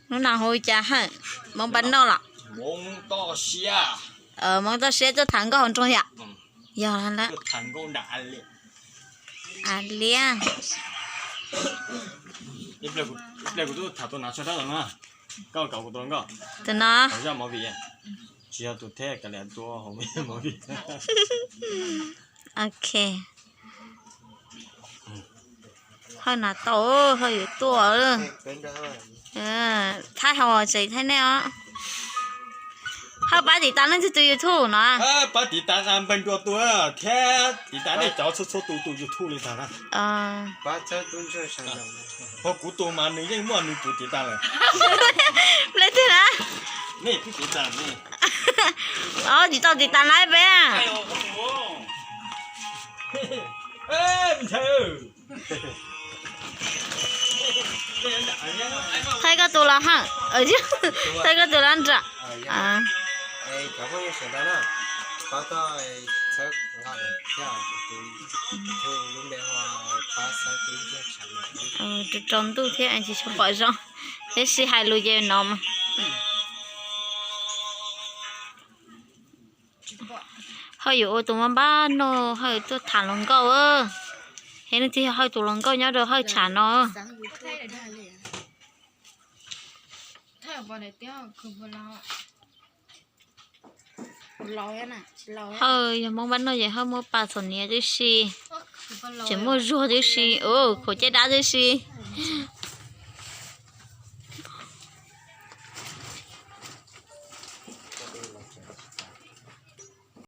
Hnub no hu cas hawm, Hmoob npaj noj los? Hmoob toj siab tuaj tham nkauj hauv nroog yom? Yog lawm. A liab. Tus no. Tsis yog tus theb ka li tua hauv movie. Ok. Hawj na tau, Hawj yuav tuaj. Thaib hau tseem thaib nej os. Hawj pab tiv tas leej twg tus YouTube no? Pab tiv tas npawg Nruas tus thiab tiv tas nej cov txhua txhua tus tus YouTube li ntag na. Ho kuv tus mas nws yeej muaj nws tus tiv tas lawm. Nplej twg na? Nej twb tiv tas ne. Tsis tau tiv tas na peb. Thaij koj tus los hawm. Thaij koj tus los nram. Rau ntuj thiab tsis tshua pom zoo, tab sis hais lus ces no mas. Hawj yuav ua tus maj npab noj, Hawj tuaj tham hluas nkauj. Yog leej twg yog Hawj tus hluas nkauj nyob rau Hawj tsham no. Hawj yog Hmoob npab noj ces Hawj muab pas txom niam tib si, tseem muaj zuag tib si, khuam caj dab tib si.